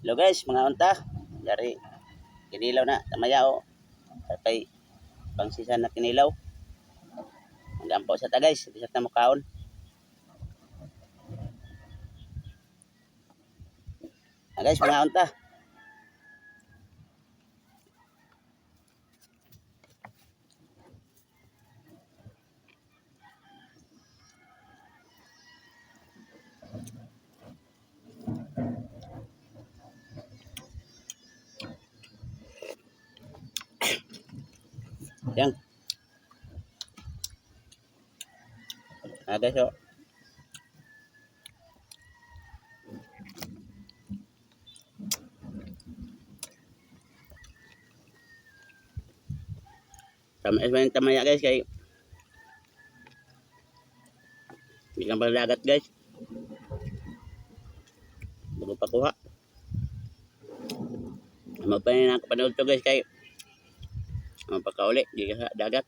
Hello guys, mga unta. Dari kinilaw na tamaya o. Kay pangsisan na kinilaw. Magampo sa ta guys, bisa ta mukaon. Ah, guys, mga unta. Yan. Ah guys, oh. Tama yung tamaya guys kay hindi lang dagat guys. Bago pa kuha. Ano pa yun ang panood to guys kay ang pagkauli, di ka sa dagat.